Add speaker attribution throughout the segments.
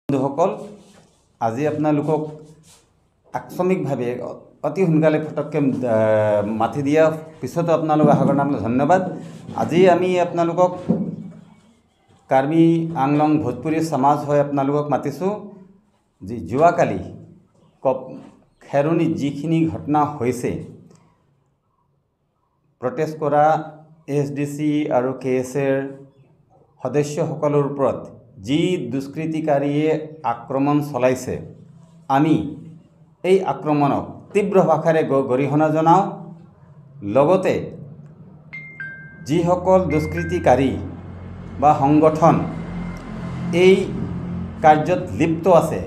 Speaker 1: বন্ধুসকল, আজি আপোনালোকক আকস্মিকভাৱে অতি সোনকালে ফটককৈ মাতি দিয়া পিছতো আপোনালোক অহাৰ কাৰণে আপোনাক ধন্যবাদ। আজি আমি আপোনালোকক কাৰ্বি আংলং ভোজপুৰী সমাজ হৈ আপোনালোকক মাতিছোঁ। যি যোৱাকালি খেৰণিত যিখিনি ঘটনা হৈছে, প্ৰটেষ্ট কৰা এছ ডি চি আৰু কে এছ এৰ সদস্যসকলৰ ওপৰত যি দুষ্কৃতিকাৰীয়ে আক্ৰমণ চলাইছে, আমি এই আক্ৰমণক তীব্ৰ ভাষাৰে গৰিহণা জনাওঁ। লগতে যিসকল দুষ্কৃতিকাৰী বা সংগঠন এই কাৰ্যত লিপ্ত আছে,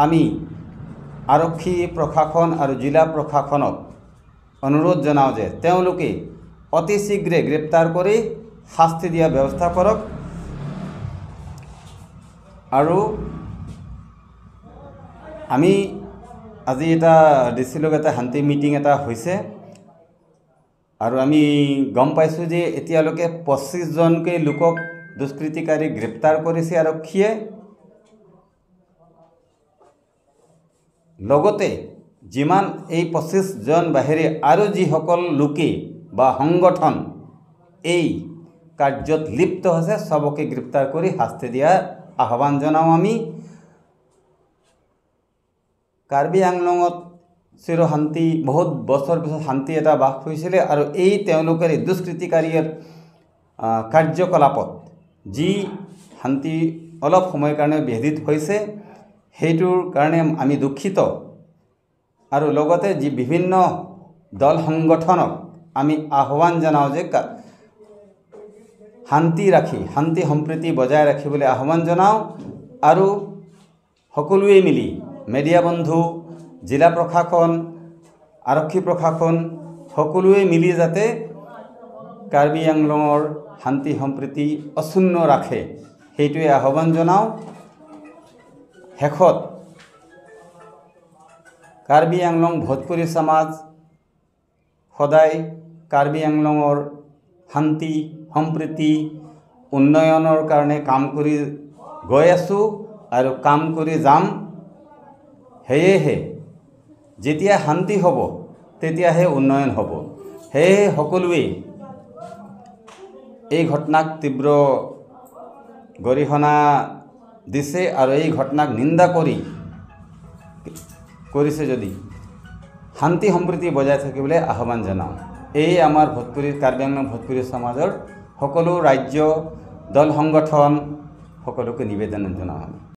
Speaker 1: আমি আৰক্ষী প্ৰশাসন আৰু জিলা প্ৰশাসনক অনুৰোধ জনাওঁ যে তেওঁলোকে অতি শীঘ্ৰে গ্ৰেপ্তাৰ কৰি শাস্তি দিয়াৰ ব্যৱস্থা কৰক। আৰু আমি আজি এটা ডি চি লগত এটা শান্তি মিটিং এটা হৈছে আৰু আমি গম পাইছোঁ যে এতিয়ালৈকে 25জনকৈ লোকক দুষ্কৃতিকাৰী গ্ৰেপ্তাৰ কৰিছে আৰক্ষীয়ে। লগতে যিমান এই 25জন বাহিৰে আৰু যিসকল লোকে বা সংগঠন এই কাৰ্যত লিপ্ত হৈছে, চবকে গ্ৰেপ্তাৰ কৰি শাস্তি দিয়াৰ আহ্বান জনাওঁ। আমি কাৰ্বি আংলঙত চিৰশান্তি, বহুত বছৰ পিছত শান্তি এটা বাস হৈছিলে আৰু এই তেওঁলোকৰ এই দুষ্কৃতিকাৰীৰ কাৰ্যকলাপত যি শান্তি অলপ সময়ৰ কাৰণে ব্যাহত হৈছে, সেইটোৰ কাৰণে আমি দুখিত। আৰু লগতে যি বিভিন্ন দল সংগঠনক আমি আহ্বান জনাওঁ যে শান্তি ৰাখি, শান্তি সম্প্ৰীতি বজাই ৰাখিবলৈ আহ্বান জনাওঁ। আৰু সকলোৱে মিলি মেডিয়া বন্ধু, জিলা প্ৰশাসন, আৰক্ষী প্ৰশাসন সকলোৱে মিলি যাতে কাৰ্বি আংলঙৰ শান্তি সম্প্ৰীতি অক্ষুণ্ণ ৰাখে, সেইটোৱে আহ্বান জনাওঁ। শেষত কাৰ্বি আংলং ভোজপুৰী সমাজ সদায় কাৰ্বি আংলঙৰ শান্তি সম্প্ৰীতি উন্নয়নৰ কাৰণে কাম কৰি গৈ আছোঁ আৰু কাম কৰি যাম। সেয়েহে যেতিয়া শান্তি হ'ব তেতিয়াহে উন্নয়ন হ'ব। সেয়েহে সকলোৱে এই ঘটনাক তীব্ৰ গৰিহণা দিছে আৰু এই ঘটনাক নিন্দা কৰিছে যদি শান্তি সম্প্ৰীতি বজাই থাকিবলৈ আহ্বান জনাওঁ। এই আমাৰ ভোজপুৰী কাৰ্বি আংলং ভোজপুৰী সমাজৰ সকলো ৰাজ্য দল সংগঠন সকলোকে নিবেদন জনাওঁ আমি।